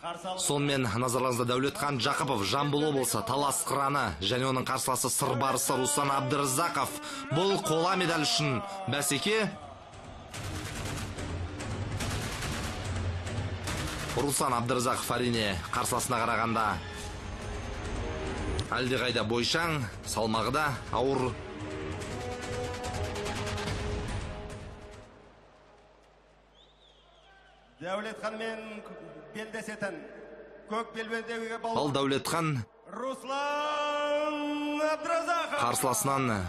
Сонымен назарларыңызда Дәулетхан Жақыпов, Жамбыл облысы, Талас қыраны және оның қарсыласы Сыр барысы Руслан Абдыразақов. Бұл қола медаль үшін бәсеке. Руслан Абдыразақов әрине қарсыласына қарағанда әлдеқайда бойшаң, салмағы да ауыр. Дәулетханмен белдесетін көк белбеудегі балуан. Ал Дәулетхан Руслан Абдыразақов қарсыласынан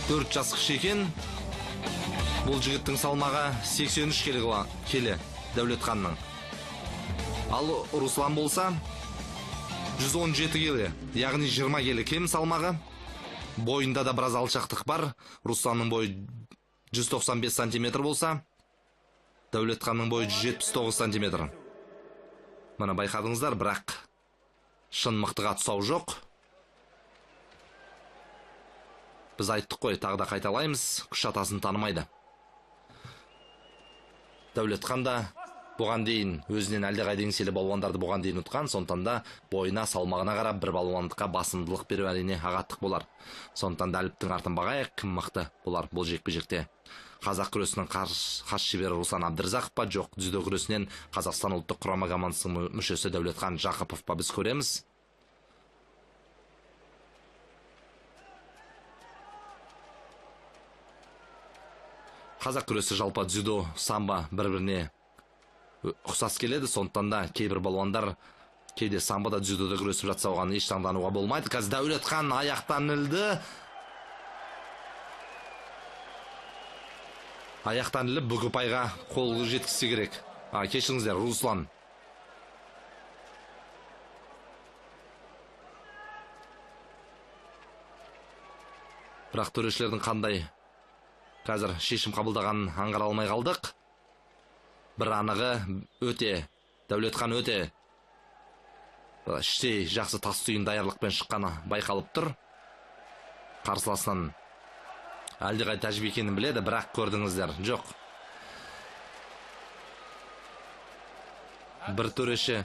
4 жас кіші екен. Бұл жігіттің салмағы 83 келі Дәулетханның. Ал Руслан болса 117 келі, яғни 20 келі кем салмағы. Бойында да біраз алшақтық бар. Русланның бойы 195 сантиметр болса, Дәулетханның бойы 179 сантиметр. Мына байқадыңыздар, бірақ шын мықтыға тұсау жоқ. Біз айттық қой, тағы да қайталаймыз, күш атасын танымайды. Дәулетхан да бұған дейін өзінен әлдеқайда еңселі балуандарды бұған дейін ұтқан, сондықтан да бойына, салмағына қарап бір балуандыққа басымдылық беру әрине ағаттық болар. Сондықтан да әліптің артын бағайық, кім мықты болар бұл жекпе-жекте. Қазақ күресінің хас шебері Руслан Абдыразақов па, жоқ, дзюдо күресінен Қазақстан ұлттық құрама командасының мүшесі Дәулетхан Жақыпов па, біз көреміз. Қазақ күресі жалпы дзюдо, самбо бір-біріне ұқсас келеді, сондықтан да кейбір балуандар кейде самбода, дзюдода күресіп жатса оған еш таңдануға болмайды. Қазір Дәулетхан аяқтан ілді. Аяқтан іліп бүк ұпайға қол жеткізсе керек. Кешіріңіздер, Руслан. Бірақ төрешілердің қандай қазір шешім қабылдағанын аңғара алмай қалдық. Бір анығы өте, Дәулетхан өте іштей жақсы тас түйін даярлықпен шыққаны байқалып тұр. Қарсыласынан әлдеқайда тәжірибе екенін біледі, бірақ көрдіңіздер, жоқ. Бір төреші,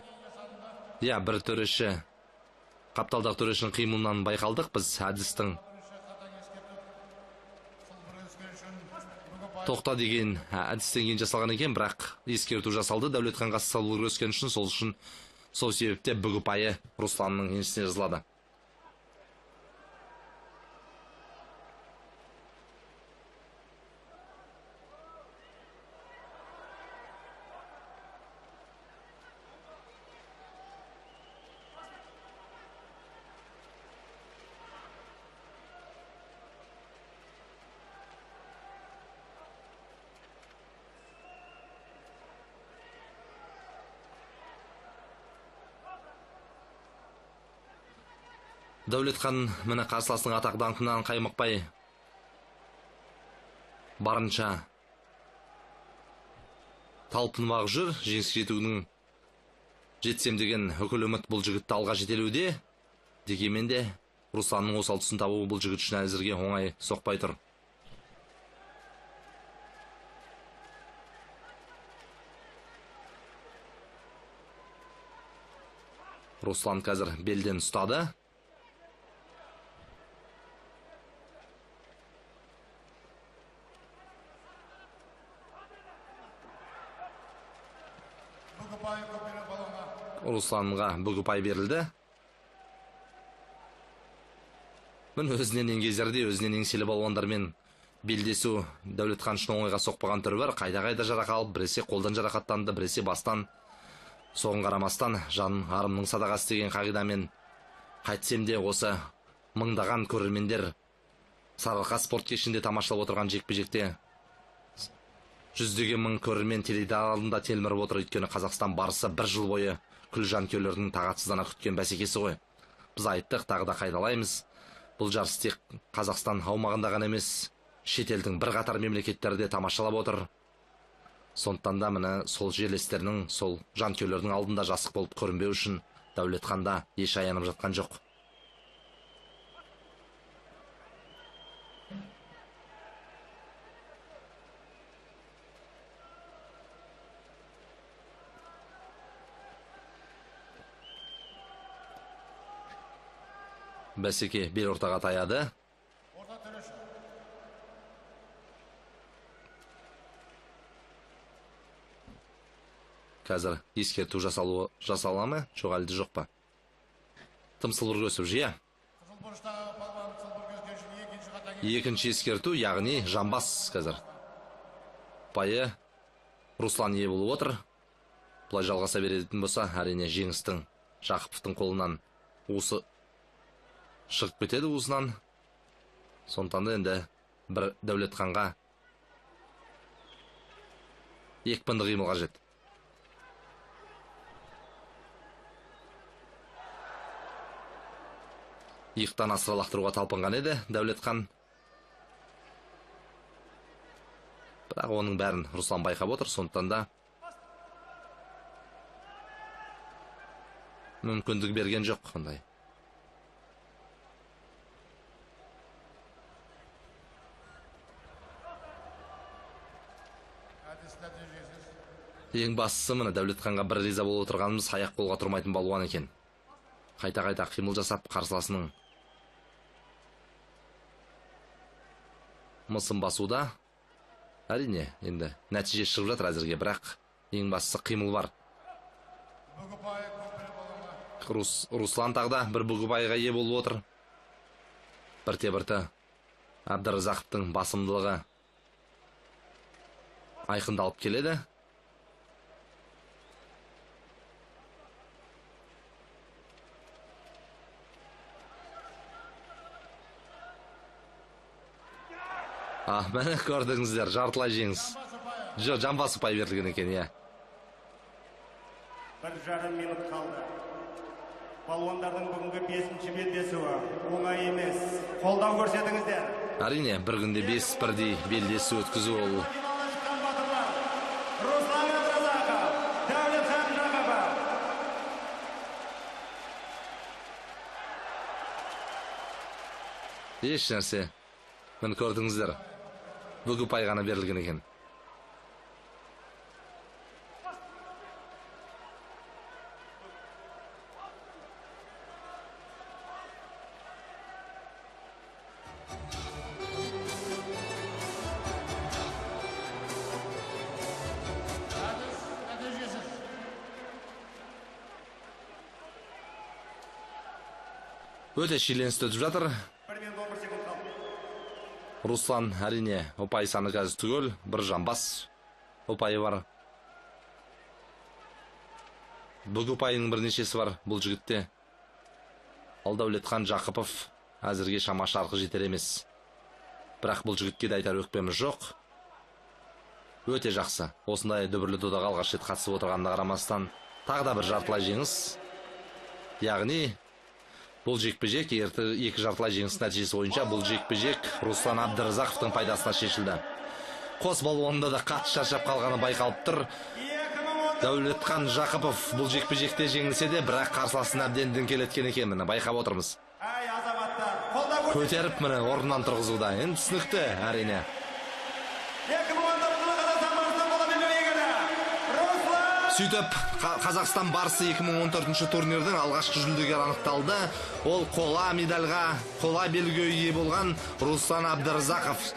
бір төреші, қапталдағы төрешінің қимылынан байқалдық біз әдістің тоқта деген әдістен кейін жасалған екен, бірақ ескерту жасалды Дәулетханға салу күрескен үшін, сол үшін сол себепте бүк ұпайы Русланның еншісіне жазылады. Дәулетхан міне қарсыласының атақ даңқынан қаймықпай барынша талпынбақ жүр. Жеңіске жетудің жетсем деген үкілі үміт бұл жігітті алға жетелеуде. Дегенмен де Русланның осал тұсын табу бұл жігіт үшін әзірге оңай соқпай тұр. Руслан қазір белден ұстады. Русланға бүк ұпай берілді. Міне өзінен еңгезерде, өзінен еңселі балуандармен белдесу Дәулетхан үшін оңайға соқпаған түрі бар. Қайда-қайда жарақат алып, біресе қолдан жарақаттанды, біресе бастан. Соған қарамастан жан арымның садақасы деген қағидамен қайтсем де осы мыңдаған көрермендер Сарыарқа спорт кешенінде тамашалап отырған жекпе-жекте жүздеген мың көрермен теледидар алдында телміріп отыр. Өйткені Қазақстан барысы бір жыл бойы күл жанкүйерлердің тағатсыздана күткен бәсекесі ғой. Біз айттық, тағы да қайталаймыз. Бұл жарыс тек Қазақстан аумағында ғана емес, шетелдің бірқатар мемлекеттері де тамашалап отыр. Сондықтан да міне сол жерлестерінің, сол жанкүйерлердің алдында жасық болып көрінбеу үшін Дәулетхан да еш аянып жатқан жоқ. Бәсеке бел ортаға таяды. Қазір ескерту жасала ма? Жоқ, әлде жоқ па? Тым сылбыр күресіп жия. Екінші ескерту, яғни жамбас қазір. Ұпайы Руслан ие болып отыр. Бұлай жалғаса беретін болса, әрине жеңістің Жақыповтың қолынан уысы шығып кетеді уысынан. Сондықтан да енді бір Дәулетханға екпінді қимыл қажет. Иықтан асыра лақтыруға талпынған еді Дәулетхан. Бірақ оның бәрін Руслан байқап отыр, сондықтан да мүмкіндік берген жоқ ондай. Ең бастысы міне Дәулетханға бір риза болып отырғанымыз, аяқ қолға тұрмайтын балуан екен. Қайта-қайта қимыл жасап қарсыласының мысын басуда. Әрине, енді нәтиже шығып жатыр әзірге, бірақ ең бастысы қимыл бар. Руслан тағы да бір бұғыбайға ие болып отыр. Бірте-бірте Әбдіразақовтың басымдылығы айқындалып келеді. Міне көрдіңіздер, жартылай жеңіс. Жоқ, жамбас ұпай берілген екен, иә. 1,5 минут қалды. Палуандардың бүгінгі 5-ші белдесуі оңай емес. Қолдау көрсетіңіздер. Әрине, бір күнде 5 бірдей белдесу өткізу ол. Руслан Әбдіразақов, Дәулетхан Жақыпов. Еш нәрсе. Міне көрдіңіздер. Бүгін ұпай ғана берілген екен. Өте шиеленісті өтіп жатыр. Руслан әрине ұпай саны қазір түгел, бір жамбас ұпайы бар. Бүгі ұпайының бірнешесі бар бұл жігітте. Ал Дәулетхан Жақыпов әзірге шама шарқы жетер емес. Бірақ бұл жігітке де айтар өкпеміз жоқ. Өте жақсы. Осындай дүбірлі додаға алғаш рет қатысып отырғанына қарамастан тағы да бір жартылай жеңіс. Яғни бұл жекпе-жек екі жартылай жеңіс нәтижесі бойынша бұл жекпе-жек Руслан Әбдіразақовтың пайдасына шешілді. Қос балуанда да қатты шаршап қалғаны байқалып тұр. Дәулетхан Жақыпов бұл жекпе-жекте жеңілсе де, бірақ қарсыласын әбден діңкелеткен екен, міне байқап отырмыз. Көтеріп міне орнынан тұрғызуда. Енді түсінікті әрине. Сөйтіп, Қазақстан барысы 2014 турнирдің алғашқы жүлдегері анықталды. Ол қола медальға, қола белгіге ие болған Руслан Әбдіразақов.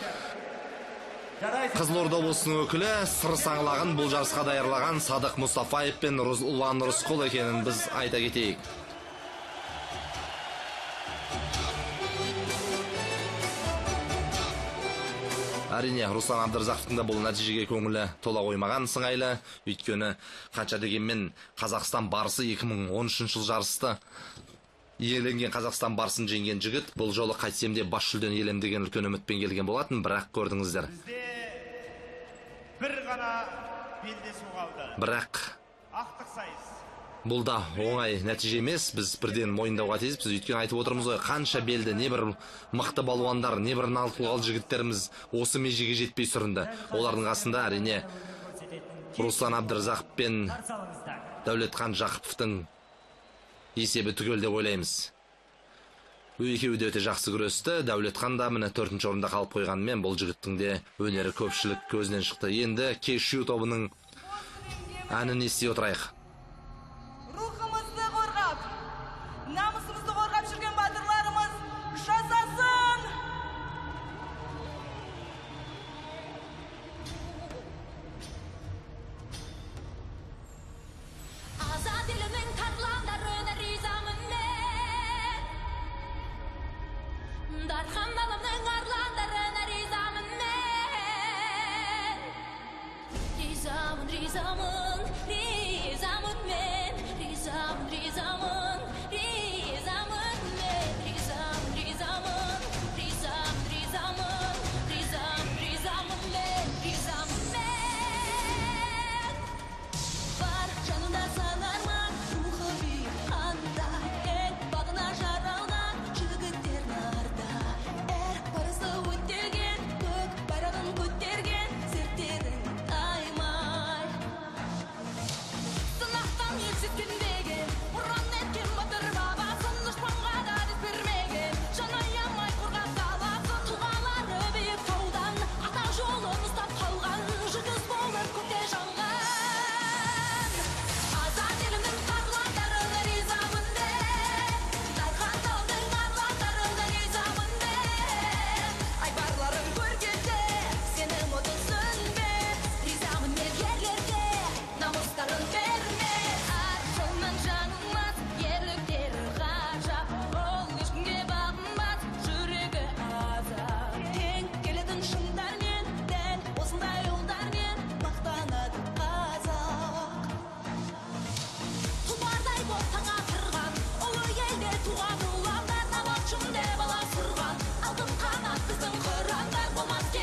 Қызылорда облысының өкілі, сыр саңлағын бұл жарысқа даярлаған Садық Мұстафаев пен Ұлан Рысқұл екенін біз айта кетейік. Әрине, Руслан Әбдіразақовтың да бұл нәтижеге көңілі тола қоймаған сыңайлы. Өйткені қанша дегенмен Қазақстан барысы 2013 жыл жарысты иеленген Қазақстан барысын жеңген жігіт бұл жолы қайтсем де бас жүлдені иелем деген үлкен үмітпен келген болатын, бірақ көрдіңіздер. Бізде бір ғана белдесу қалды. Бірақ ақтық сайыс. Бұл да оңай нәтиже емес, біз бірден мойындауға тиіспіз. Өйткені айтып отырмыз ғой, қанша белді, не бір мықты балуандар, не бір нал тұлғалы жігіттеріміз осы межеге жетпей сүрінді. Олардың қасында әрине Руслан Әбдіразақов пен Дәулетхан Жақыповтың есебі түгел деп ойлаймыз. Екеуі де өте жақсы күресті. Дәулетхан да міне 4-ші орында қалып қойғанымен бұл жігіттің де өнері көпшілік көзінен шықты. Енді кешью тобының әнін ести отырайық. Рухымызды қорғап, намысымызды қорғап жүрген батырларымыз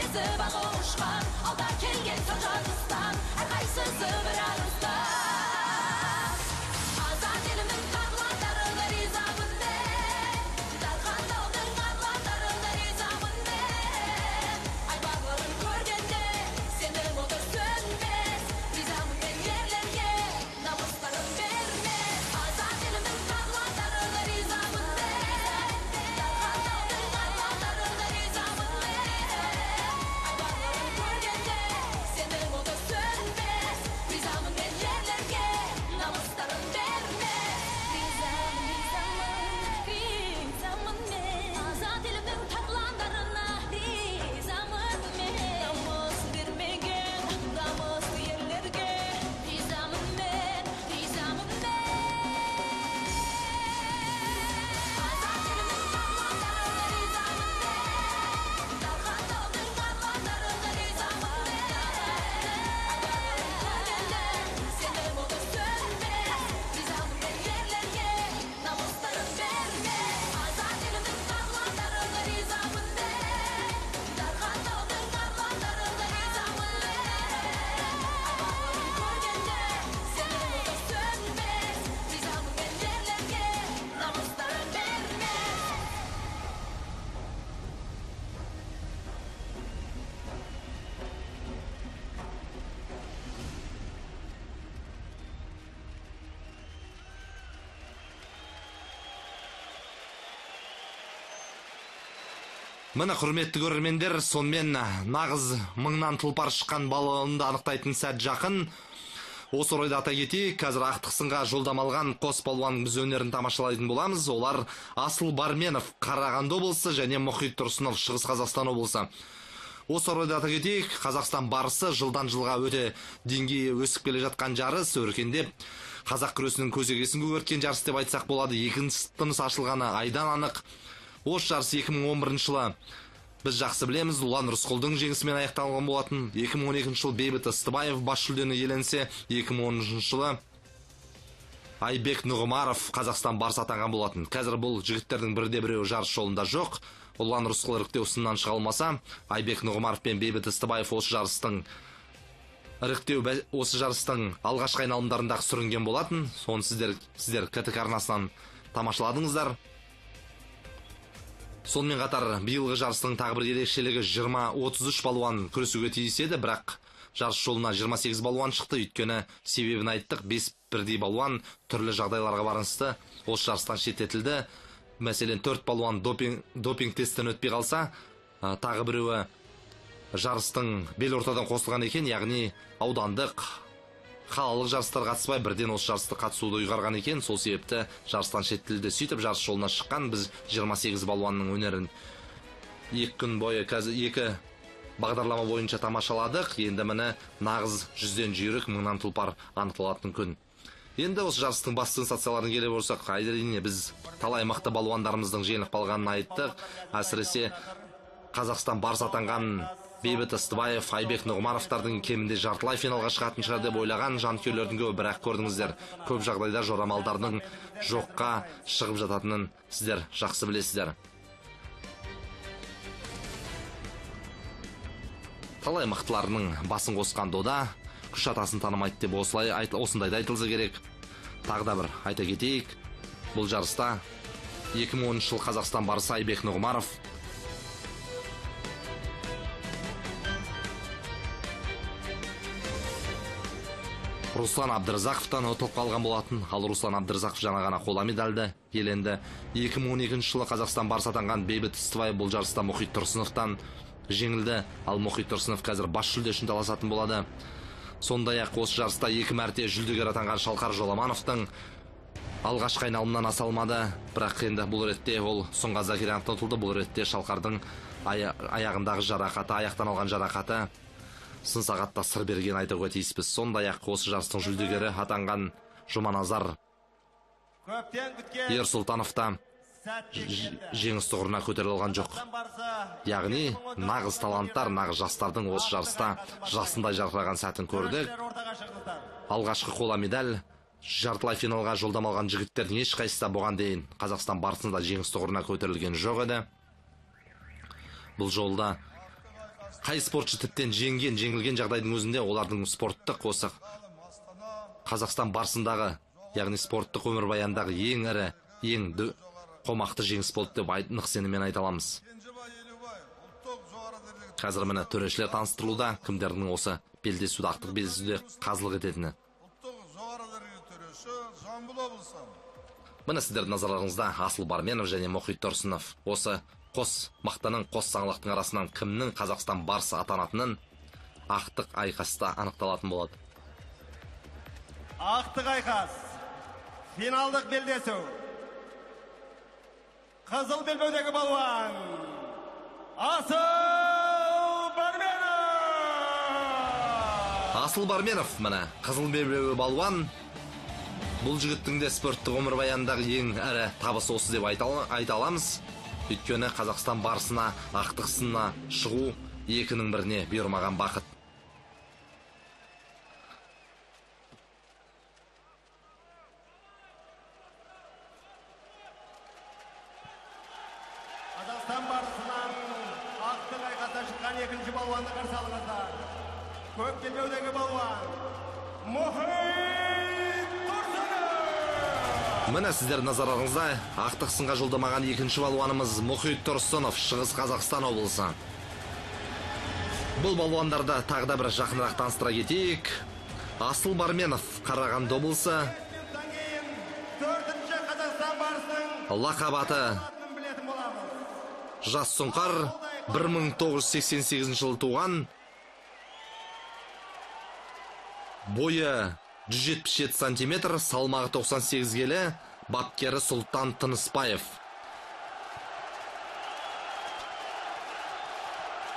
Сезіп ағы ұшқан, алда келген сан жарыстан, әрқайсысы бір арыстан. Азат елімнің тарландарына ризамын мен, дархан таудың арландарына ризамын мен. Айбарларын көргенде сенім оты сөнбес, ризамын мен ерлерге, намыстарын бермес. Азат елімнің тарландарына ризамын мен, дархан таудың арландарына ризамын мен. Айбарларын көргенде сенім оты сөнбес, ризамын мен ерлерге, намыстарын бермес. Ризамын, ризамын, ризамын мен, азат елімнің тарландарына ризамын мен. Намыс бермеген намысты ерлерге ризамын мен, ризамын мен. Азат елімнің тарландарына ризамын мен, дархан таудың арландарына ризамын мен. Айбарларын көргенде сенім оты сөнбес, ризамын мен ерлерге, намыстарын бермес. Азат елімнің тарландарына ризамын мен, дархан таудың арландарына ризамын мен. Айбарларын көргенде сенім оты сөнбес, ризамын мен ерлерге, намыстарын бермес. Міне, құрметті көрермендер, сонымен нағыз мыңнан тұлпар шыққан балуанды анықтайтын сәт жақын. Осы орайда ата кетейік, қазір ақтық сынға жолдама алған қос балуанның біз өнерін тамашалайтын боламыз. Олар Асыл Барменов, Қарағанды облысы, және Мұхит Тұрсынов, Шығыс Қазақстан облысы. Осы орайда ата кетейік, Қазақстан барысы жылдан жылға өте деңгейі өсіп келе жатқан жарыс, өркендеп қазақ күресінің көзегесін көгерткен жарыс деп айтсақ болады. Екінші тыныс ашылғаны айдан анық. Осы жарыс 2011 жылы біз жақсы білеміз, Ұлан Рысқұлдың жеңісімен аяқталған болатын. 2012 жылы Бейбіт Ыстыбаев бас жүлдені иеленсе, 2013 жылы Айбек Нұғымаров Қазақстан барысы атанған болатын. Қазір бұл жігіттердің бірде біреуі жарыс жолында жоқ. Ұлан Рысқұл іріктеу сыннан шыға алмаса, Айбек Нұғымаров пен Бейбіт Ыстыбаев осы жарыстың іріктеу осы жарыстың алғашқы айналымдарында сүрінген болатын. Соны сіздер КТК арнасынан тамашаладыңыздар. Сонымен қатар биылғы жарыстың тағы бір ерекшелігі 20-33 балуан күресуге тиіс еді, бірақ жарыс жолына 28 балуан шықты. Өйткені себебін айттық, 5 бірдей балуан түрлі жағдайларға байланысты осы жарыстан шеттетілді. Мәселен, 4 балуан допинг тесттен өтпей қалса, тағы біреуі жарыстың бел ортадан қосылған екен, яғни аудандық, қалалық жарыстарға қатыспай бірден осы жарысты қатысуды ұйғарған екен. Сол себепті жарыстан шеттетілді. Сөйтіп жарыс жолына шыққан біз 28 балуанның өнерін 2 күн бойы қазір 2 бағдарлама бойынша тамашаладық. Енді міне нағыз 100-ден жүйрік, мыңнан тұлпар анықталатын күн. Енді осы жарыстың басты сенсацияларын келе болсақ, әрине біз талай мықты балуандарымыздың жеңіліп қалғанын айттық. Әсіресе Қазақстан барысы атанған Бейбіт Ыстыбаев, Айбек Нұғымаровтардың кемінде жартылай финалға шығатын шығар деп ойлаған жанкүйерлердің көбі, бірақ көрдіңіздер, көп жағдайда жорамалдардың жоққа шығып жататынын сіздер жақсы білесіздер. Талай мықтыларының басын қосқан дода күш атасын танымайды деп осылай осындайда айтылса керек. Тағы да бір айта кетейік, бұл жарыста 2010 жыл Қазақстан барысы Айбек Нұғымаров Руслан Абдырзақовтан ұтылып қалған болатын. Ал Руслан Абдырзақов жаңа ғана қола медальді иеленді. 2012 жылы Қазақстан барысы атанған Бейбіт Ыстыбаев бұл жарыста Мұхит Тұрсыновтан жеңілді. Ал Мұхит Тұрсынов қазір бас жүлде үшін таласатын болады. Сондай-ақ осы жарыста 2 мәрте жүлдегер атанған Шалқар Жоламановтың алғашқы айналымнан аса алмады. Бірақ енді бұл ретте ол Сұңғат Закиряновтан ұтылды. Бұл ретте Шалқардың аяғындағы жарақаты, аяқтан алған жарақаты сын сағатта сыр берген айтуға тиіспіз. Сондай-ақ осы жарыстың жүлдегері атанған Жұманазар Ерсұлтанов та жеңіс тұғырына көтеріле алған жоқ. Яғни нағыз таланттар, нағыз жастардың осы жарыста жасындай жарқыраған сәтін көрдік. Алғашқы қола медаль жартылай финалға жолдама алған жігіттердің ешқайсысы да бұған дейін Қазақстан барысында жеңіс тұғырына көтерілген жоқ еді. Бұл жолда Қай спортшы тіптен жеңген, жеңілген жағдайдың өзінде олардың спорттық осы Қазақстан барысындағы, яғни спорттық өмірбаяндағы ең ірі, ең қомақты жеңіс болды деп нық сеніммен айта аламыз. Қазір міне төрешілер таныстырылуда, кімдердің осы белдесуде, ақтық белдесуде қазылық ететіні. Міне сіздердің назарларыңызда Асыл Барменов және Мұхит Тұрсынов. Осы қос мақтаның, қос саңлақтың арасынан кімнің Қазақстан барысы атанатынын ақтық айқаста анықталатын болады. Ақтық айқас, финалдық белдесу. Қызыл белбеудегі балуан Асыл Барменов. Асыл Барменов, міне, қызыл белбеуі балуан. Бұл жігіттің де спорттық өмірбаянындағы ең ірі табысы осы деп айта аламыз. Өйткені Қазақстан барысына, ақтық сынына шығу екінің біріне бұйырмаған бақыт. Қазақстан барысынан ақтық айқасқа шыққан екінші балуанды қарсы алыңыздар. Көк белбеудегі балуан Мұхит Тұрсынов. Міне сіздер назарларыңызда ақтық сынға жолдамаған екінші балуанымыз Мұхит Тұрсынов, Шығыс Қазақстан облысы. Бұл балуандарды тағы да бір жақынырақ таныстыра кетейік. Асыл Барменов, Қарағанды облысы. Лақап аты Жас Сұңқар, 1988 жылы туған. Бойы 177 сантиметр, салмағы 98 келі, бапкері Сұлтан Тыныспаев.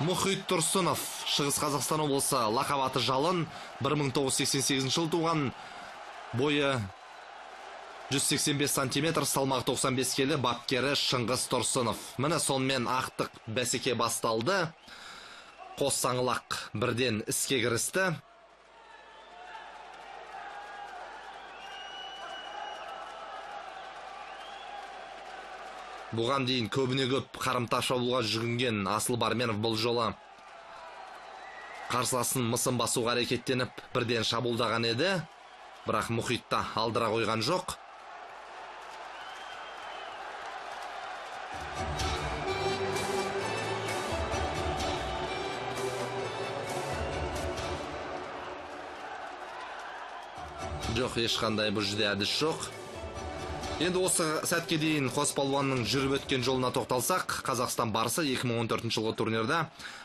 Мұхит Тұрсынов, Шығыс Қазақстан облысы, лақап аты Жалын, 1988 жылы туған, бойы 185 сантиметр, салмағы 95 келі, бапкері Шыңғыс Тұрсынов. Міне сонымен ақтық бәсеке басталды. Қос саңлақ бірден іске кірісті. Бұған дейін көбіне көп қарымта шабуылға жүгінген Асыл Барменов бұл жолы қарсыласын мысын басуға әрекеттеніп бірден шабуылдаған еді. Бірақ Мұхитта алдыра қойған жоқ. Жоқ, ешқандай бұл жерде әдіс жоқ. Енді осы сәтке дейін қос балуанның жүріп өткен жолына тоқталсақ, Қазақстан барысы 2014 жылғы турнирда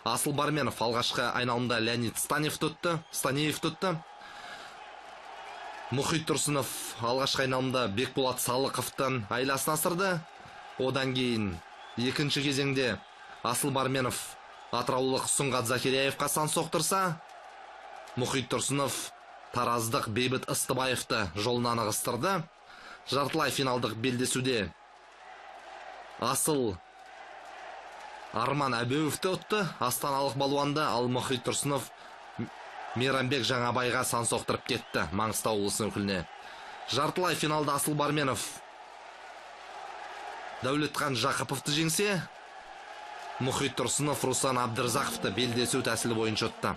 Асыл Барменов алғашқы айналымда Леонид Станеев тұтты. Мұхит Тұрсынов алғашқы айналымда Бекболат Салықовтан айласын асырды. Одан кейін екінші кезеңде Асыл Барменов атыраулық Сұңғат Закирияевқа сан соқтырса, Мұхит Тұрсынов тараздық Бейбіт Ыстыбаевты жолынан ығыстырды. Жартылай финалдық белдесуде Асыл Арман Әбеуовті ұтты, астаналық балуанды, ал Мұхит Тұрсынов Мейрамбек Жаңабайға сан соқтырып кетті, Маңғыстау облысының өкіліне. Жартылай финалда Асыл Барменов Дәулетхан Жақыповты жеңсе, Мұхит Тұрсынов Руслан Абдырзақовты белдесу тәсілі бойынша ұтты.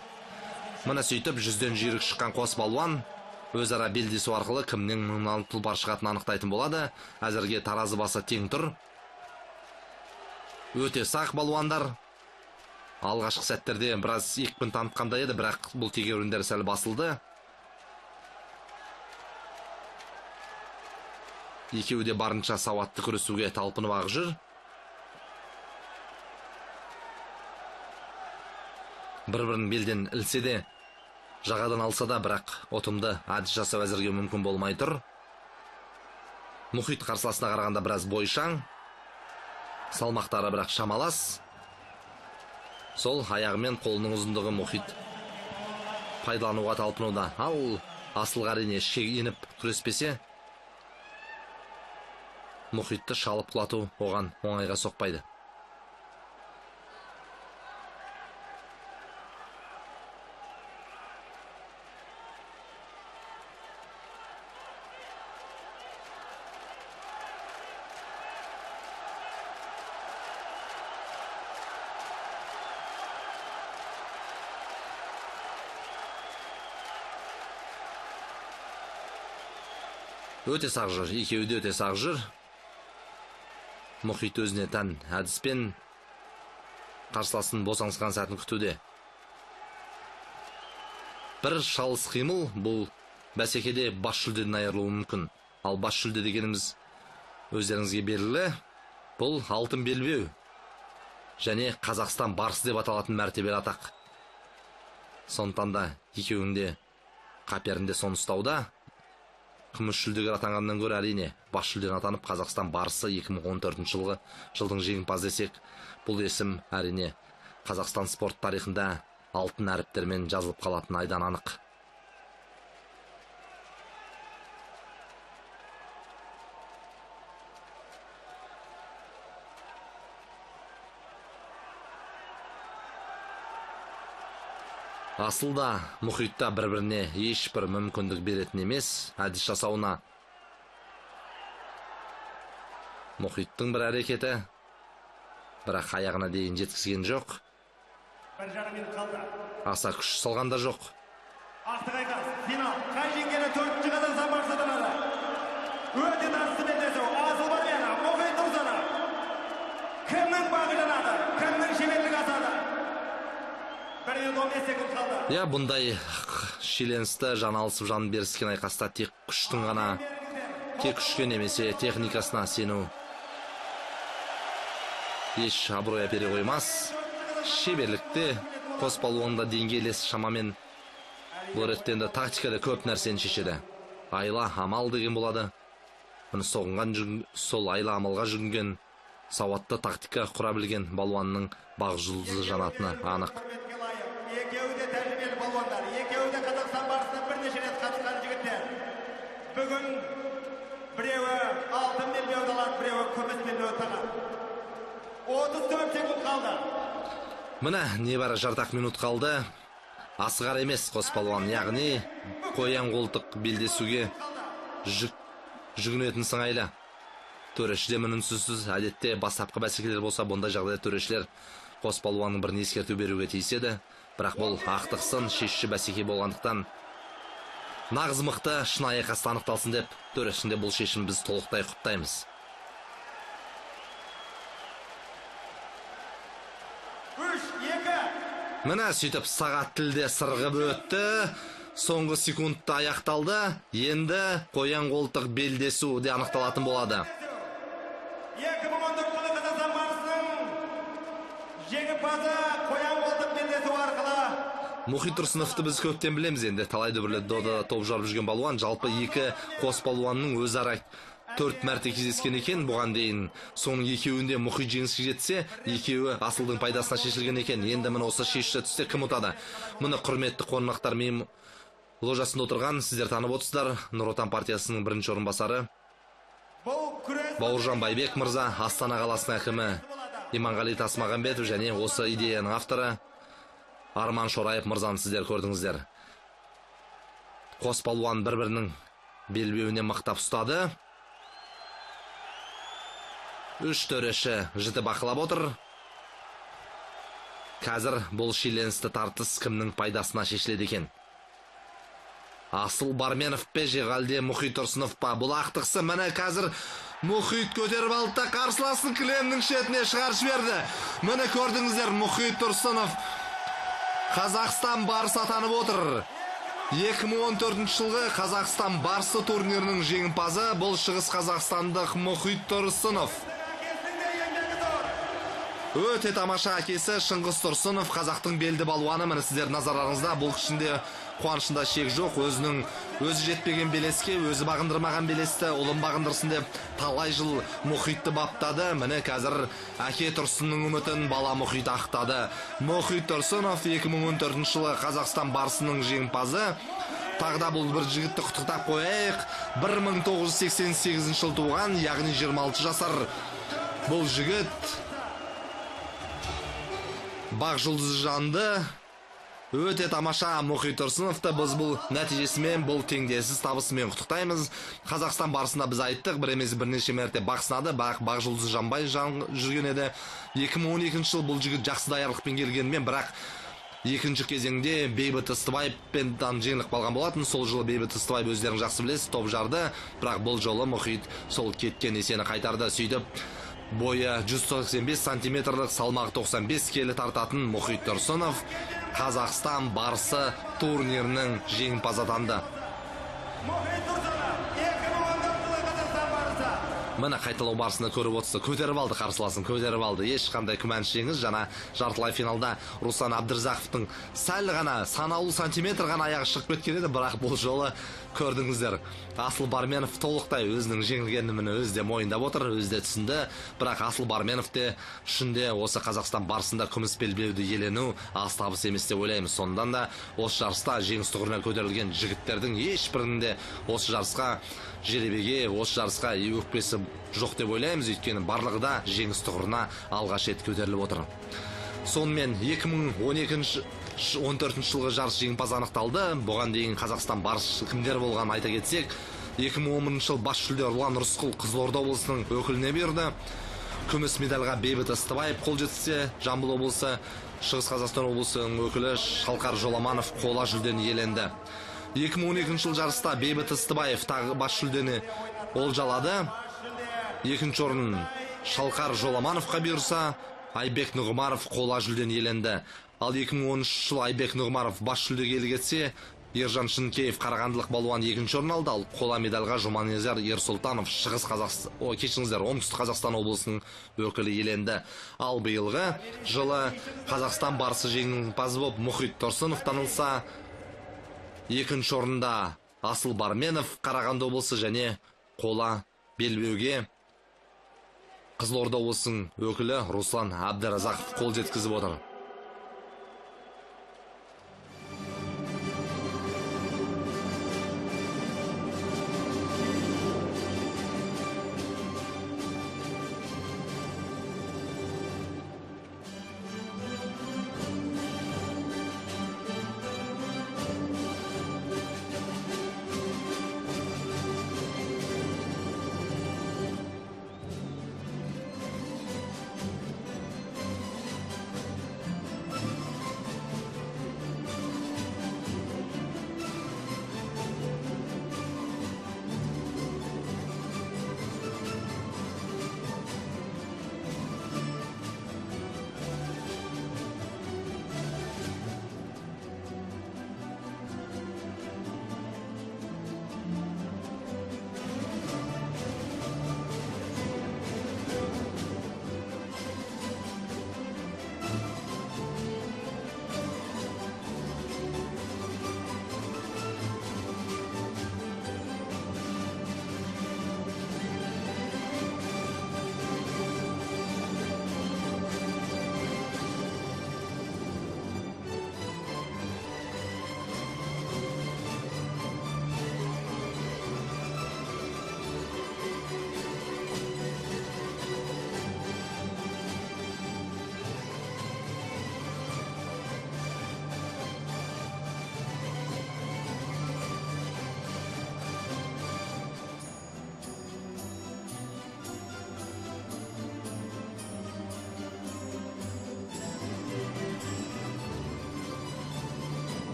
Міне сөйтіп жүзден жүйрік шыққан қос балуан өзара белдесу арқылы кімнің мыңнан тұлпар шығатынын анықтайтын болады. Әзірге таразы басы тең тұр. Өте сақ балуандар. Алғашқы сәттерде біраз екпін танытқандай еді, бірақ бұл тегеуріндер сәл басылды. Екеуі де барынша сауатты күресуге талпынып ақ жүр. Бір-бірін белден ілсе де, жағадан алса да, бірақ ұтымды әдіс жасау әзірге мүмкін болмай тұр. Мұхит қарсыласына қарағанда біраз бойшаң, салмақтары бірақ шамалас. Сол аяғымен қолының ұзындығы Мұхит пайдалануға талпынуда. Ал Асылға әрине ішке еніп күреспесе, Мұхитты шалып құлату оған оңайға соқпайды. Өте сақ жүр, екеуі де өте сақ жүр. Мұхит өзіне тән әдіспен қарсыласын босаңсыған сәтін күтуде. Бір шалыс қимыл бұл бәсекеде бас жүлдеден айырылуы мүмкін. Ал бас жүлде дегеніміз өздеріңізге белгілі, бұл алтын белбеу және Қазақстан барысы деп аталатын мәртебелі атақ. Сондықтан да екеуінің де қаперінде соны ұстауда. Күміс жүлдегер атанғаннан гөрі әрине бас жүлдені атанып Қазақстан барысы 2014 жылғы жылдың жеңімпазы десек, бұл есім әрине Қазақстан спорт тарихында алтын әріптермен жазылып қалатын айдан анық. Асылда Мұхитта бір-біріне ешбір мүмкіндік беретін емес әдіс жасауына. Мұхиттың бір әрекеті, бірақ аяғына дейін жеткізген жоқ. 1,5 минут қалды. Аса күш салған да жоқ. Ақтық айқас, финал. Қай жеңгені 4-ші Қазақстан барысы атанады. Өте тартысты белдесу. Асыл Барменов, Мұхит Тұрсынов. Кімнің бағы жанады, кімнің шеберлігі асады? 1 минут 15 секунд қалды. Я бұндай шиеленісті жан алысып жан беріскен айқаста тек күштің ғана, тек күшке немесе техникасына сену еш абырой әпере қоймас. Шеберлікте қос палуанда деңгейлес шамамен. Бұл ретте енді тактика да көп нәрсені шешеді. Айла амал деген болады. Міне соғынған сол айла амалға жүгінген, сауатты тактика құра білген балуанның бақ жұлдызы жанатыны анық. Екеуі де тәжірибелі балуандар, екеуі де Қазақстан барысына бірнеше рет қатысқан жігіттер. Бүгін біреуі алтын белбеуді алады, біреуі күміс белбеуді тағады. 34 секунд қалды. Міне небәрі жарты минут қалды. Асығар емес қос палуан, яғни қоян қолтық белдесуге жүгінетін сыңайлы. Төреші де үнсіз, әдетте бастапқы бәсекелер болса, бұндай жағдайда төрешілер қос палуанның біріне ескерту беруге тиіс еді. Бірақ бұл ақтық сын шешуші бәсеке болғандықтан нағыз мықты шынайы айқаста анықталсын деп төрешінің де бұл шешімін біз толықтай құптаймыз. 3, 2. Міне сөйтіп сағат тілде сырғып өтті. Соңғы секундта аяқталды. Енді қоян қолтық белдесу де анықталатын болады. 2014 жылы Қазақстан барысының жеңімпазы қоян қолтық белдесу арқылы. Мұхит Тұрсыновты біз көптен білеміз енді. Талай дүбірлі додада топ жарып жүрген балуан. Жалпы екі қос балуанның өзара 4 мәрте кездескен екен бұған дейін. Соның екеуінде Мұхит жеңіске жетсе, екеуі Асылдың пайдасына шешілген екен. Енді міне осы шешуші түсте кім ұтады? Мұны құрметті қонақтар, мен ложасында отырған сіздер танып отырсыздар. Нұр Отан партиясының бірінші орынбасары Бауыржан Байбек мырза, Астана қаласының әкімі Иманғали Тасмағамбетов және осы идеяның авторы Арман Шораев мырзаны сіздер көрдіңіздер. Қос палуан бір-бірінің белбеуіне мықтап ұстады. Үш төреші жіті бақылап отыр. Қазір бұл шиеленісті тартыс кімнің пайдасына шешіледі екен? Асыл Барменов пе, әлде Мұхит Тұрсынов па? Бұл ақтықсы. Міне қазір Мұхит көтеріп алды да қарсыласын кілемнің шетіне шығарып жіберді. Міне көрдіңіздер, Мұхит Тұрсынов Қазақстан барысы атанып отыр. 2014 жылғы Қазақстан барысы турнирінің жеңімпазы бұл шығыс қазақстандық Мұхит Тұрсынов. Өте тамаша әкесі Шыңғыс Тұрсынов, қазақтың белді балуаны. Міне сіздер назарларыңызда, бұл кішінде қуанышында шек жоқ. Өзінің өзі жетпеген белеске, өзі бағындырмаған белесті ұлым бағындырсын деп талай жыл Мұхитты баптады. Міне қазір әке Тұрсынның үмітін бала Мұхит ақтады. Мұхит Тұрсынов 2014 жылы Қазақстан барысының жеңімпазы. Тағы да бұл бір жігітті құттықтап қояйық. 1988 жыл туған, яғни 26 жасар бұл жігіт бақ жұлдызы жанды. Өте тамаша Мұхит Тұрсыновты біз бұл нәтижесімен, бұл теңдессіз табысымен құттықтаймыз. Қазақстан барысында біз айттық, бір емес бірнеше мәрте бақ сынады, бақ жұлдызы жанбай жүрген еді. 2012 жыл бұл жігіт жақсы даярлықпен келгенімен, бірақ Екінші кезеңде Бейбіт Ыстыбаевпен жеңіліп қалған болатын. Сол жылы Бейбіт Ыстыбаев, өздерің жақсы білесіз, топ жарды. Бірақ бұл жолы Мұхит сол кеткен есені қайтарды. Сөйтіп бойы 185 сантиметрлік, салмағы 95 келі тартатын Мұхит Тұрсынов Қазақстан барысы турнирінің жеңімпазы атанды. Мұхит Тұрсынов, 2014 жылы Қазақстан барысы. Міне, қайталау барысында көріп отырсыз, көтеріп алды қарсыласын, көтеріп алды. Ешқандай күмәнсіз жеңіс. Жаңа жартылай финалда Руслан Абдырзақовтың сәл ғана, санаулы сантиметр ғана аяғы шығып кеткен еді, бірақ бұл жолы көрдіңіздер, Асыл Барменов толықтай өзінің жеңілгенін міне өзі де мойындап отыр, өзі де түсінді. Бірақ Асыл Барменов те үшін де осы Қазақстан барысында күміс белбеуді иелену аз табыс емес деп ойлаймыз. Сондықтан да осы жарыста жеңіс тұғырына көтерілген жігіттердің ешбірінің де осы жарысқа жеребеге, осы жарысқа өкпесі жоқ деп ойлаймыз, өйткені барлығы да жеңіс тұғырына алғаш рет көтеріліп отыр. Сонымен 2012-14 жылғы жарыс жеңімпазы анықталды. Бұған дейін Қазақстан барысы кімдер болғанын айта кетсек, 2011 жыл бас жүлде Ұлан Рысқұл Қызылорда облысының өкіліне бұйырды. Күміс медальға Бейбіт Ыстыбаев қол жеткізсе, Жамбыл облысы, Шығыс Қазақстан облысының өкілі Шалқар Жоламанов қола жүлдені иеленді. 2012 жыл жарыста Бейбіт Ыстыбаев тағы бас жүлдені олжалады. Екінші орын Шалқар Жоламановқа бұйырса, Айбек Нұғымаров қола жүлдені иеленді. Ал 2013 жылы Айбек Нұғымаров бас жүлдеге ие кетсе, Ержан Шынкеев қарағандылық балуан екінші орын алды. Ал қола медальға Жұманазар Ерсұлтанов Шығыс Қазақстан, кешіріңіздер, Оңтүстік Қазақстан облысының өкілі иеленді. Ал биылғы жылы Қазақстан барысы жеңімпазы болып Мұхит Тұрсынов танылса, екінші орында Асыл Барменов Қарағанды облысы және қола белбеуге Қызылорда облысының өкілі Руслан Әбдіразақов қол жеткізіп отыр.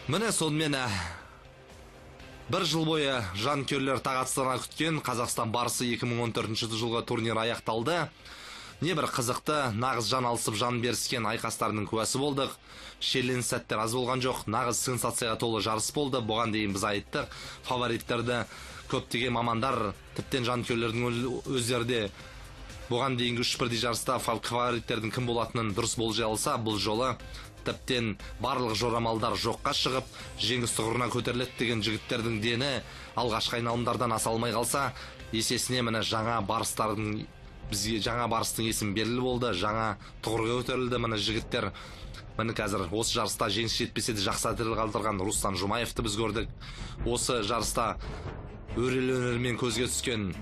Міне, сонымен бір жыл бойы жанкүйерлер тағатсыздана күткен Қазақстан барысы 2014 жылғы турнир аяқталды. Небір қызықты, нағыз жан алысып, жан беріскен айқастардың куәсі болдық. Шиеленіс сәттер аз болған жоқ, нағыз сенсацияға толы жарыс болды. Бұған дейін біз айттық, фавориттерді көптеген мамандар, тіптен жанкүйерлердің өздері де бұған дейінгі үш бірдей жарыста фавориттердің кім болатынын дұрыс болжай алса, бұл жолы тіптен барлық жорамалдар жоққа шығып, жеңіс тұғырына көтеріледі деген жігіттердің дені алғашқы айналымдардан аса алмай қалса, есесіне міне жаңа барыстардың, бізге жаңа барыстың есімі белгілі болды, жаңа тұғырға көтерілді міне жігіттер. Міне қазір осы жарыста жеңіс жетпесе де жақсы әсер қалдырған Руслан Жұмаевты біз көрдік. Осы жарыста өрелі өнермен көзге түскен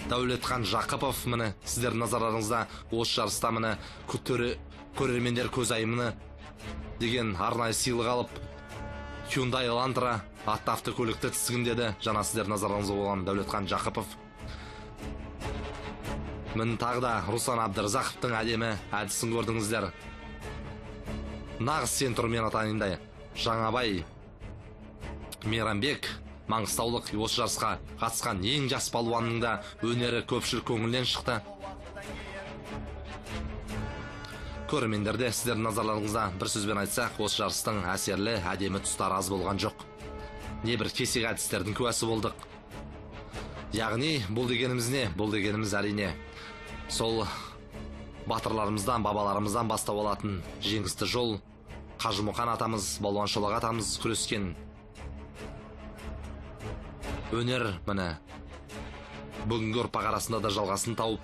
Дәулетхан Жақыпов, міне сіздердің назарларыңызда осы жарыста міне көрермендер көзайымыны деген арнайы сыйлық алып, Hyundai Elantra атты автокөлікті тізгіндеді. Жаңа сіздердің назарларыңызда болған Дәулетхан Жақыпов. Міне тағы да Руслан Абдырзақовтың әдемі әдісін көрдіңіздер. Нағыз центрмен атайындай Жаңабай Мейрамбек, маңғыстаулық, осы жарысқа қатысқан ең жас палуанның да өнері көпшілік көңілінен шықты. Көрермендерде сіздердің назарларыңызда бір сөзбен айтсақ, осы жарыстың әсерлі, әдемі тұстары аз болған жоқ. Небір кесек әдістердің куәсі болдық. Яғни бұл дегеніміз не? Бұл дегеніміз әрине сол батырларымыздан, бабаларымыздан бастау алатын жеңісті жол. Қажымұқан атамыз, Балуан Шолақ атамыз күрескен өнер міне бүгінгі ұрпақ арасында да жалғасын тауып,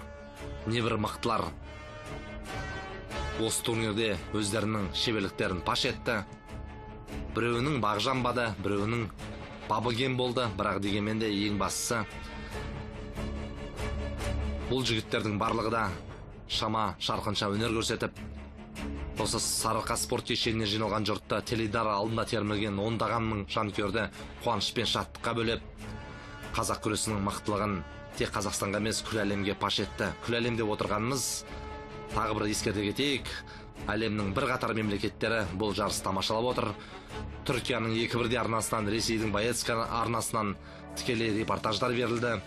небір мықтылар осы турнирде өздерінің шеберліктерін паш етті. Біреуінің бағы жанбады, біреуінің бабы кем болды, бірақ дегенмен де ең бастысы бұл жігіттердің барлығы да шама шарқынша өнер көрсетіп, осы Сарыарқа спорт кешеніне жиналған жұртты, теледидар алдында термелген ондаған мың жанкүйерді қуаныш пен шаттыққа бөлеп, қазақ күресінің мықтылығын тек Қазақстанға емес, күллі әлемге паш етті. Күллі әлем деп отырғанымыз, тағы бір ескерте кетейік, әлемнің бірқатар мемлекеттері бұл жарысты тамашалап отыр. Түркияның екі бірдей арнасынан, Ресейдің Боецка арнасынан тікелей репортаждар берілді.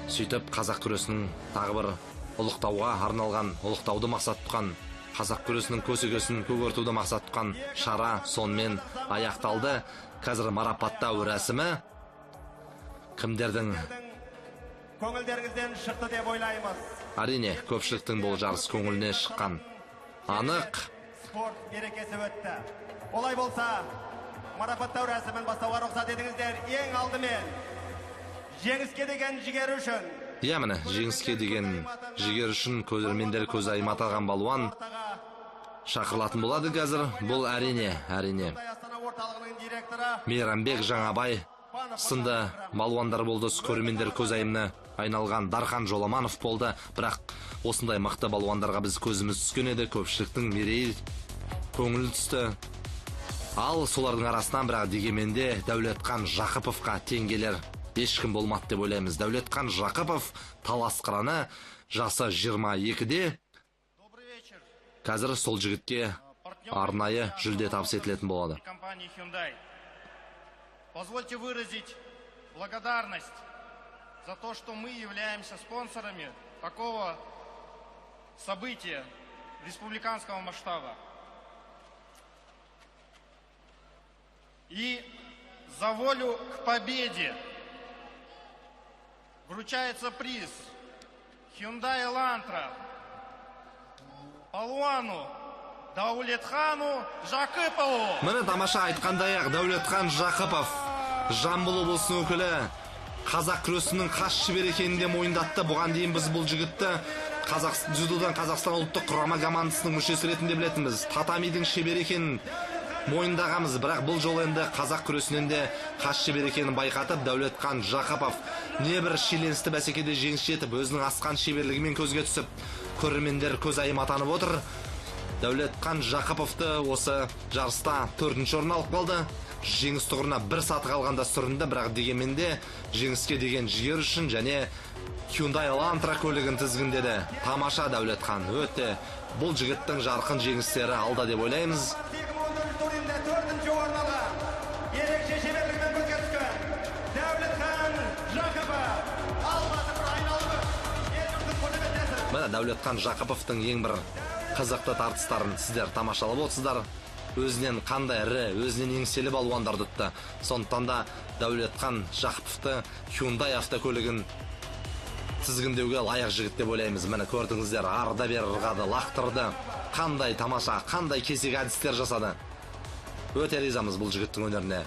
Сөйтіп қазақ күресінің тағы бір ұлықтауға арналған, ұлықтауды мақсат тұтқан, қазақ күресінің көсегесін көгертуді мақсат тұтқан шара сонымен аяқталды. Қазір марапаттау рәсімі кімдердің көңілдеріңізден шықты деп ойлаймыз. Әрине, көпшіліктің бұл жарыс көңіліне шыққан анық. Спорт мерекесі өтті. Олай болса, марапаттау рәсімін бастауға рұқсат етіңіздер. Ең алдымен жеңіске деген жігер үшін. Иә, міне, жеңіске деген жігер үшін көрермендер көзайымы аталған балуан шақырылатын болады қазір. Бұл әрине, әрине Мейрамбек Жаңабай сынды балуандар болды. Көрермендер көзайымына айналған Дархан Жоламанов болды. Бірақ осындай мықты балуандарға біз көзіміз түскен еді, көпшіліктің мерейі көңілі түсті. Ал солардың арасынан бірақ дегенмен де Дәулетхан Жақыповқа тең келер ешкім болмады деп ойлаймыз. Дәулетхан Жақыпов Талас қыраны, жасы 22-де. Қазір сол жігітке арнайы жүлде табыс етілетін болады. Позвольте выразить благодарность за то, что мы являемся спонсорами такого события республиканского масштаба. И за волю к победе вручается приз Hyundai Elantra Палуану Даулетхану Жакыпову. Міне тамаша айтқандай-ақ, Дәулетхан Жақыпов, Жамбыл облысының өкілі, қазақ күресінің қас шебері екенін де мойындатты. Бұған дейін біз бұл жігітті қазақ дзюдодан Қазақстан ұлттық құрама командасының мүшесі ретінде білетінбіз. Татамидің шебері екенін мойындағанбыз, бірақ бұл жолы енді қазақ күресінен де қас шебері екенін байқатып, Дәулетхан Жақыпов небір шиеленісті бәсекеде жеңіс жетіп, өзінің асқан шеберлігімен көзге түсіп, көрермендер көзайым атанып отыр. Дәулетхан Жақыповты осы жарыста 4-ші орын алып қалды. Жеңіс тұғырына бір саты қалғанда сүрінді, бірақ дегенмен де жеңіске деген жігер үшін және Hyundai Elantra көлігін тізгіндеді. Тамаша Дәулетхан, өте бұл жігіттің жарқын жеңістері алда деп ойлаймыз. 2014 турнирінде 4-ші орын алған Міне, Дәулетхан Жақыповтың ең бір қызықты тартыстарын сіздер тамашалап отырсыздар. Өзінен қандай ірі, өзінен еңселі балуандарды ұтты. Сондықтан да Дәулетхан Жақыповты Hyundai автокөлігін тізгіндеуге лайық жігіт деп ойлаймыз. Міне, көрдіңіздер, арда бері ырғады, лақтырды. Қандай тамаша, қандай кесек әдістер жасады. Өте ризамыз бұл жігіттің өнеріне.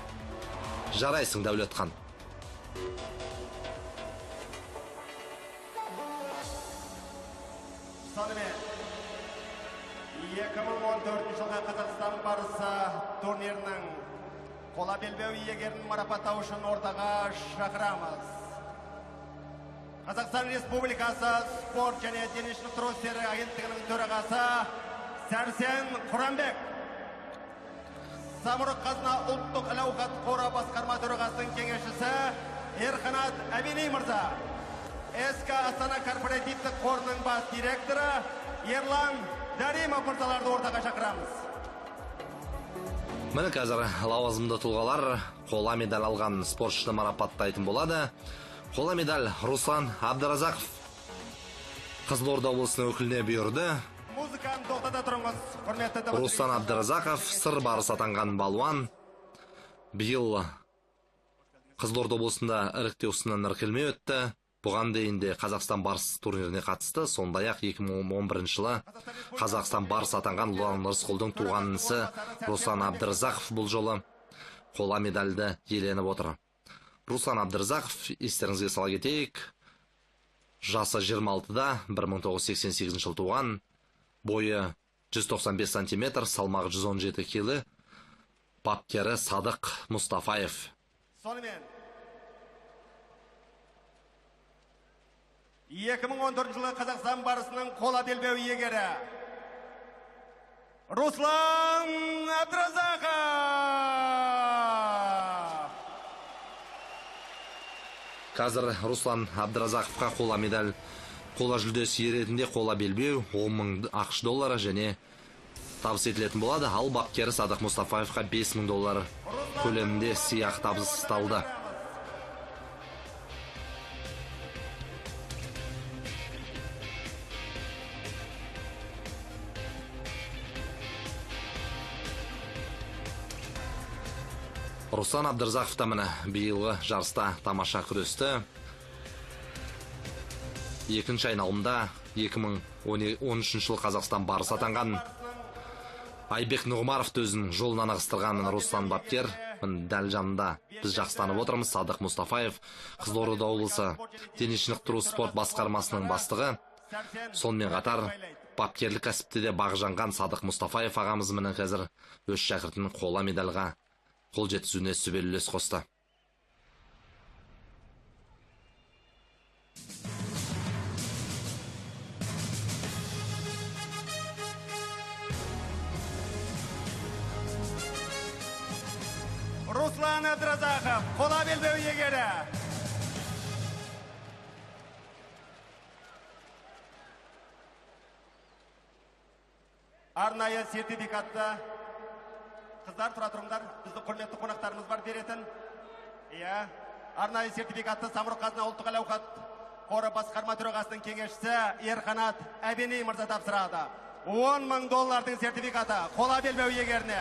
Жарайсың, Дәулетхан. Сонымен, 2014 жылғы Қазақстан барысы турнирінің қола белбеу иегерін марапаттау үшін ортаға шақырамыз. Қазақстан Республикасы спорт және дене шынықтыру істері агенттігінің төрағасы Сәрсен Құранбек. Самұрық Қазына ұлттық әл-ауқат қоры басқарма төрағасының кеңесшісі Ерқанат Әбеней мырза. СК Астана корпоративтік қорының бас директоры Ерлан Даримов мырзаларды ортаға шақырамыз. Міне, қазір лауазымды тұлғалар қола медаль алған спортшыны марапаттайтын болады. Қола медаль Руслан Абдыразақов Қызылорда облысының өкіліне бұйырды. Музыканы тоқтата тұрыңыз, құрметті Руслан Абдыразақов Сыр барысы атанған балуан. Биыл Қызылорда облысында іріктеу сынынан іркілмей өтті. Бұған дейін де Қазақстан барысы турниріне қатысты. Сондай-ақ 2011 жылы Қазақстан барысы атанған Ұлан Рысқұлдың туған інісі Руслан Абдыразақов бұл жолы қола медальді иеленіп отыр. Руслан Абдыразақов, естеріңізге сала кетейік, жасы 26-да, 1988 жылы туған, бойы 195 сантиметр, салмағы 117 келі, бапкері Садық Мұстафаев. Сонымен, 2014 жылы Қазақстан барысының қола белбеу иегері Руслан Абдыразақов. Қазір Руслан Абдыразақовқа қола медаль, қола жүлдесі ретінде қола белбеу, 10 мың ақш доллары және табыс етілетін болады. Ал бапкері Садық Мұстафаевқа 5 мың доллар көлемінде сыйақы табысталды. Руслан Абдыразақов та міне биылғы жарыста тамаша күресті. Екінші айналымда 2013 жылы Қазақстан барысы атанған Айбек Нұғымаровты өзінің жолынан ығыстырған Руслан бапкер. Міне, дәл жанында біз жақсы танып отырмыз. Садық Мұстафаев, Қызылорда облысы дене шынықтыру спорт басқармасының бастығы. Сонымен қатар бапкерлік кәсіпте де бағы жанған Садық Мұстафаев ағамыз міне қазір өз шәкіртінің қола медальға қол жеткізуіне сүбелі үлес қосты. Руслан Абдыразақов, қола белбеу иегері. Арнайы сертификатты қыздар тұра тұрыңдар, біздің құрметті қонақтарымыз бар беретін. Иә, арнайы сертификатты Самұрық Қазына ұлттық әл-ауқат қоры басқарма төрағасының кеңесшісі Ерқанат Әбеней мырза тапсырады. 10 мың доллардың сертификаты қола белбеу иегеріне.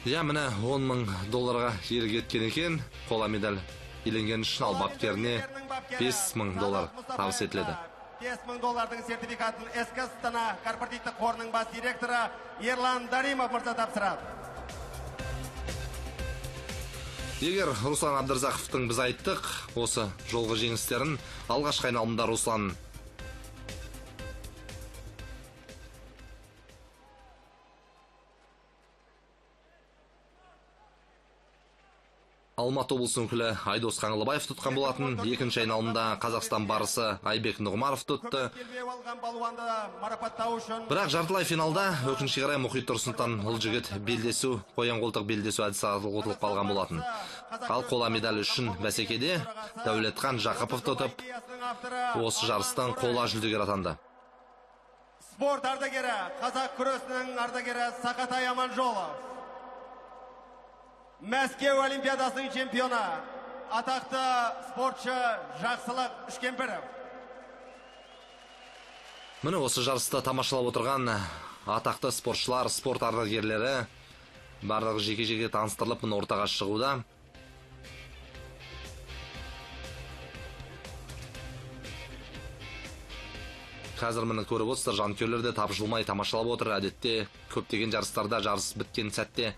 Иә, міне 10 мың долларға иелік еткен екен. Қола медаль иеленген үшін ал бапкеріне 5 мың доллар табыс етіледі. 5 мың доллардың сертификатын СК Астана корпоративтік қорының бас директоры Ерлан Даримов мырза тапсырады. Егер Руслан Абдыразақовтың біз айттық осы жолғы жеңістерін, алғашқы айналымда Руслан Алматы облысының өкілі Айдос Қаңлыбаев тұтқан болатын. Екінші айналымда Қазақстан барысы Айбек Нұғымаров тұтты. Бірақ жартылай финалда өкінішке қарай Мұхит Тұрсыновтан бұл жігіт белдесу, қоян қолтық белдесу әдісі арқылы ұтылып қалған болатын. Ал қола медаль үшін бәсекеде Дәулетхан Жақыпов ұтып, осы жарыстан қола жүлдегер атанды. Спорт ардагері, қазақ күресінің ардагері Сақатай Аманжолов. Мәскеу Олимпиадасының чемпионы, атақты спортшы Жақсылық Үшкемпіров. Міне осы жарысты тамашалап отырған атақты спортшылар, спорт ардагерлері барлығы жеке-жеке таныстырылып, міне ортаға шығуда. Қазір міне көріп отырсыздар, жанкүйерлер де тапжылмай тамашалап отыр. Әдетте көптеген жарыстарда жарыс біткен сәтте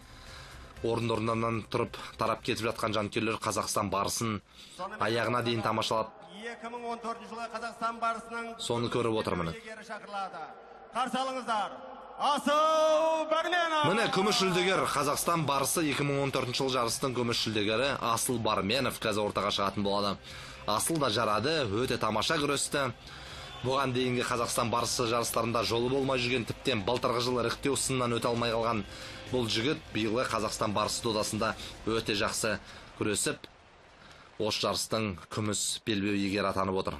орын-орнынан тұрып тарап кетіп жатқан жанкүйерлер Қазақстан барысын аяғына дейін тамашалап, 2014 жылы Қазақстан барысының соны көріп отыр міне. Қарсы алыңыздар, Асыл Барменов. Міне күміс жүлдегер Қазақстан барысы 2014 жыл жарыстың күміс жүлдегері Асыл Барменов қазір ортаға шығатын болады. Асыл да жарады, өте тамаша күресті. Бұған дейінгі Қазақстан барысы жарыстарында жолы болмай жүрген, тіптен былтырғы жылы іріктеу сынынан өте алмай қалған бұл жігіт биылғы Қазақстан барысы додасында өте жақсы күресіп, осы жарыстың күміс белбеу иегері атанып отыр.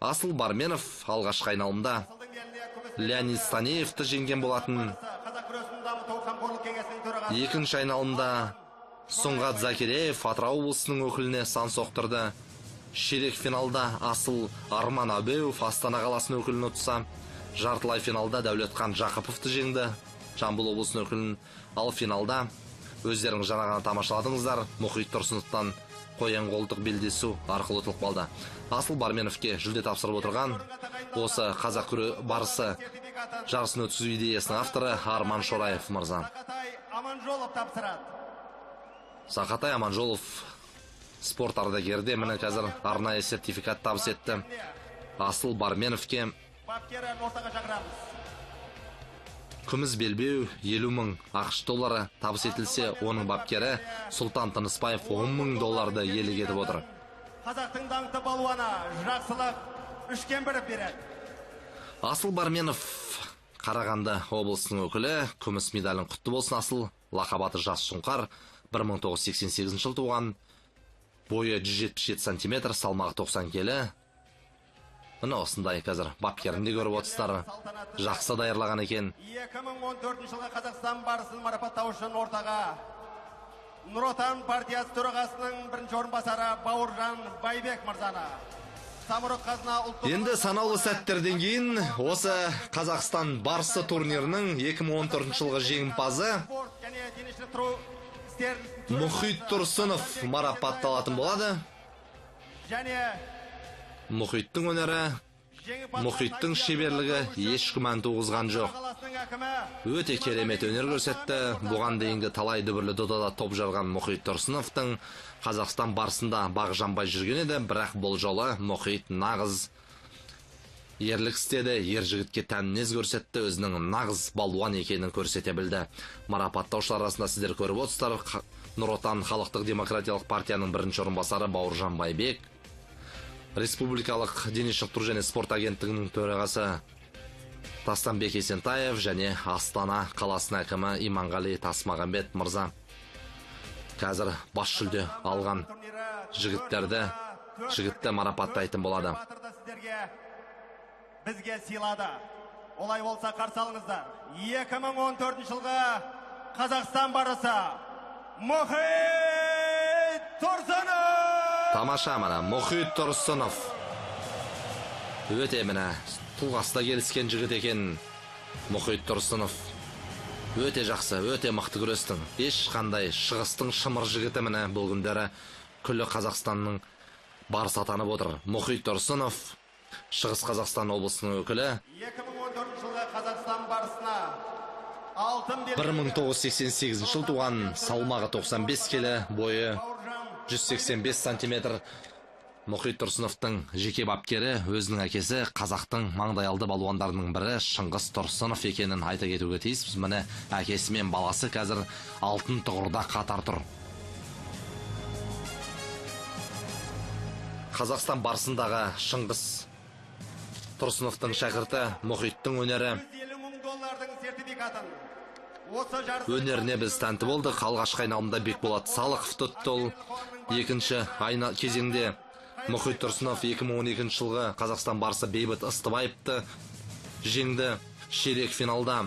Асыл Барменов алғашқы айналымда Леонид Станеевті жеңген болатын. Екінші айналымда Сұңғат Закиреев Атырау облысының өкіліне сан соқтырды. Ширек финалда Асыл Арман Абеуов Астана қаласының өкілін ұтса, жартылай финалда Дәулетхан Жақыповты жеңді, Жамбыл облысының өкілін. Ал финалда өздеріңіз жаңа ғана тамашаладыңыздар, Мұхит Тұрсыновтан қоян қолтық белдесу арқылы ұтылып қалды. Асыл Барменовке жүлде тапсырып отырған осы қазақ барысы жарысын өткізу идеясының авторы Арман Шораев мырза. Сақатай Аманжолов спорт ардагері де міне қазір арнайы сертификат табыс етті Асыл Барменовке. Күміс белбеу 50 мың ақш доллары табыс етілсе, оның бапкері Сұлтан Тынысбаев 10 мың долларды иелік етіп отыр. Қазақтың даңқты балуаны Жақсылық Үшкемпіров береді. Асыл Барменов Қарағанды облысының өкілі, күміс медалін құтты болсын Асыл. Лақап аты Жас Сұңқар, 1988 жыл туған, бойы 177 сантиметр, салмағы 90 келі. Міне осындай қазір бапкерін де көріп отырсыздар, жақсы даярлаған екен. 2014 жылғы Қазақстан барысын марапаттау үшін ортаға Нұр Отан партиясы төрағасының бірінші орынбасары Бауыржан Байбек мырзаны. Самұрық Қазына ұлттық Енді санаулы сәттерден кейін осы Қазақстан барысы турнирінің 2014 жылғы жеңімпазы Мұхит Тұрсынов марапатталатын болады. Мұхиттың өнері, Мұхиттың шеберлігі еш күмән туғызған жоқ. Өте керемет өнер көрсетті. Бұған дейінгі талай дүбірлі додада топ жарған Мұхит Тұрсыновтың Қазақстан барысында бағы жанбай жүрген еді, бірақ бұл жолы Мұхит нағыз ерлік істеді, ер жігітке тән мінез көрсетті, өзінің нағыз балуан екенін көрсете білді. Марапаттаушылар арасында сіздер көріп отырсыздар, Нұр Отан халықтық демократиялық партияның бірінші орынбасары Бауыржан Байбек, Республикалық дене шынықтыру және спорт агенттігінің төрағасы Тастанбек Есентаев және Астана қаласының әкімі Иманғали Тасмағамбет мырза. Қазір бас жүлде алған жігітті марапаттайтын болады. Бізге сыйлады. Олай болса қарсы алыңыздар. 2014 жылғы Қазақстан барысы Мұхит Тұрсынов. Тамаша, міне Мұхит Тұрсынов. Өте міне тұлғасы да келіскен жігіт екен Мұхит Тұрсынов. Өте жақсы, өте мықты күрестің. Ешқандай шығыстың шымыр жігіті міне бұл күндері күллі Қазақстанның барысы атанып отыр. Мұхит Тұрсынов Шығыс Қазақстан облысының өкілі. 2014 жылғы Қазақстан барысына алтын 1988 жыл туған, салмағы 95 келі, бойы 185 сантиметр. Мұхит Тұрсыновтың жеке бапкері өзінің әкесі қазақтың маңдайалды балуандарының бірі Шыңғыс Тұрсынов екенін айта кетуге тиіспіз. Міне әкесі мен баласы қазір алтын тұғырда қатар тұр. Қазақстан барысындағы Шыңғыс Тұрсыновтың шәкірті Мұхиттың өнері. 150 мың доллардың сертификатын. Өнеріне біз тәнті болдық. Алғашқы айналымда Бекболат Салықов ұтты ол. Екінші кезеңде Мұхит Тұрсынов 2012 жылғы Қазақстан барысы Бейбіт Ыстыбаевты жеңді. Ширек финалда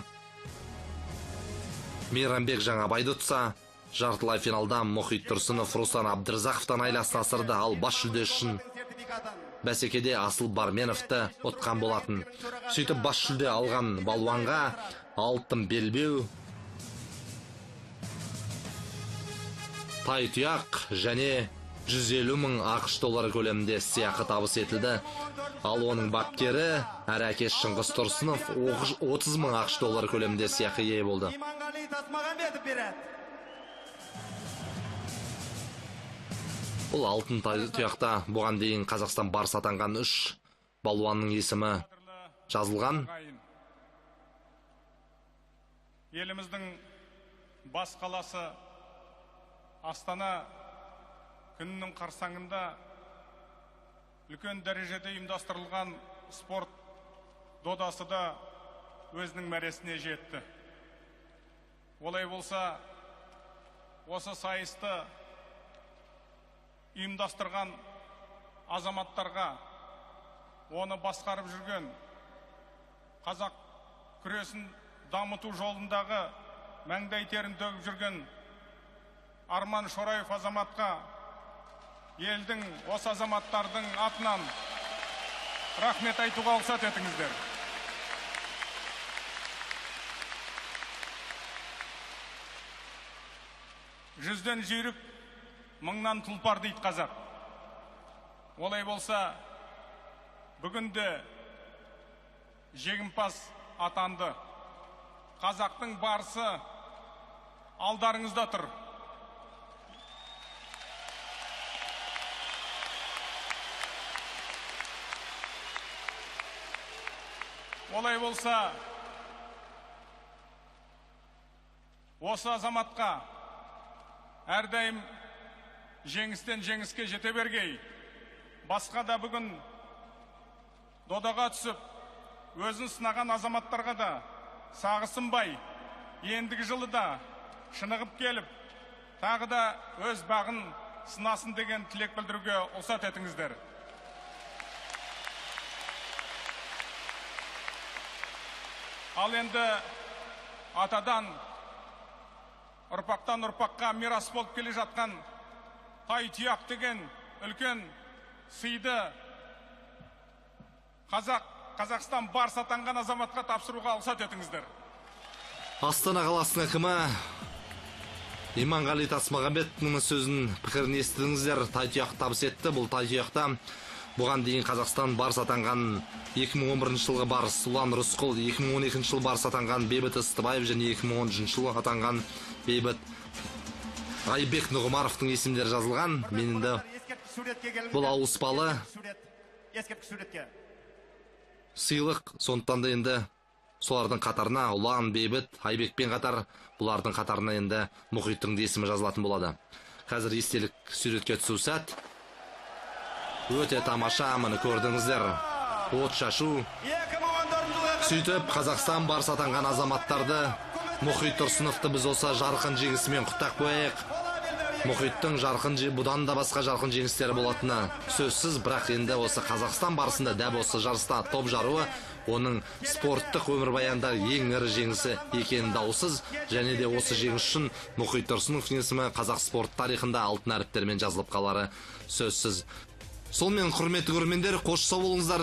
Мейрамбек Жаңабайды ұтса, жартылай финалда Мұхит Тұрсынов Руслан Абдырзақовтан айласын асырды. Ал бас жүлде үшін бәсекеде Асыл Барменовты ұтқан болатын. Сөйтіп бас жүлде алған балуанға алтын белбеу, тай тұяқ және 150 мың ақш доллары көлемінде сыйақы табыс етілді. Ал оның бапкері әрі әкесі Шыңғыс Тұрсынов 30 мың ақш доллары көлемінде сыйақы ие болды. Иманғали Тасмағамбетов береді. Бұл алтын тұяқта бұған дейін Қазақстан барысы атанған 3 балуанның есімі жазылған. Еліміздің бас қаласы Астана күнінің қарсаңында үлкен дәрежеде ұйымдастырылған спорт додасы да өзінің мәресіне жетті. Олай болса, осы сайысты ұйымдастырған азаматтарға, оны басқарып жүрген қазақ күресін дамыту жолындағы маңдай терін төгіп жүрген Арман Шораев азаматқа елдің, осы азаматтардың атынан рахмет айтуға рұқсат етіңіздер. Жүзден жүйрік, мыңнан тұлпар дейді қазақ. Олай болса, бүгінде жеңімпаз атанды. Қазақтың барысы алдарыңызда тұр. Олай болса, осы азаматқа әрдайым жеңістен жеңіске жете бергей. Басқа да бүгін додаға түсіп, өзін сынаған азаматтарға да сағы сынбай, ендігі жылы да шынығып келіп, тағы да өз бағын сынасын деген тілек білдіруге рұқсат етіңіздер. Ал енді атадан, ұрпақтан ұрпаққа мирас болып келе жатқан тай тұяқ деген үлкен сыйды Қазақстан барысы атанған азаматқа тапсыруға рұқсат етіңіздер. Астана қаласының әкімі Иманғали Тасмағамбетовтің сөзін, пікірін естідіңіздер. Тай тұяқ табыс етті. Бұл тай тұяқта бұған дейін Қазақстан барысы атанған 2011 жылғы барыс Ұлан Рысқұл, 2012 жылы барыс атанған Бейбіт Ыстыбаев және 2013 жылы атанған Бейбіт Айбек Нұғымаровтың есімдері жазылған. Мен енді бұл ауыспалы сыйлық, сондықтан да енді солардың қатарына Ұлан, Бейбіт, Айбекпен қатар бұлардың қатарына енді Мұхиттың есімі жазылатын болады. Қазір естелік суретке түсу сәт. Өте тамаша, міне көрдіңіздер. От шашу. Сөйтіп Қазақстан барысы атанған азаматтарды, Мұхит Тұрсыновты біз осы жарқын жеңісімен құттықтап қояйық. Мұхиттың жарқын, бұдан да басқа жарқын жеңістері болатыны сөзсіз, бірақ енді осы Қазақстан барысында дәп осы жарыста топ жаруы оның спорттық өмірбаянында ең ірі жеңісі екені даусыз. Және де осы жеңіс үшін Мұхит Тұрсыновтың есімі қазақ спорт тарихында алтын әріптермен жазылып қалары сөзсіз. Сонымен, құрметті көрермендер, қош сау болыңыздар.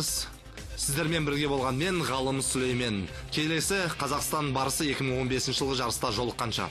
Сіздермен бірге болған мен, Ғалым Сүлеймен. Келесі Қазақстан барысы 2015 жылғы жарыста жолыққанша.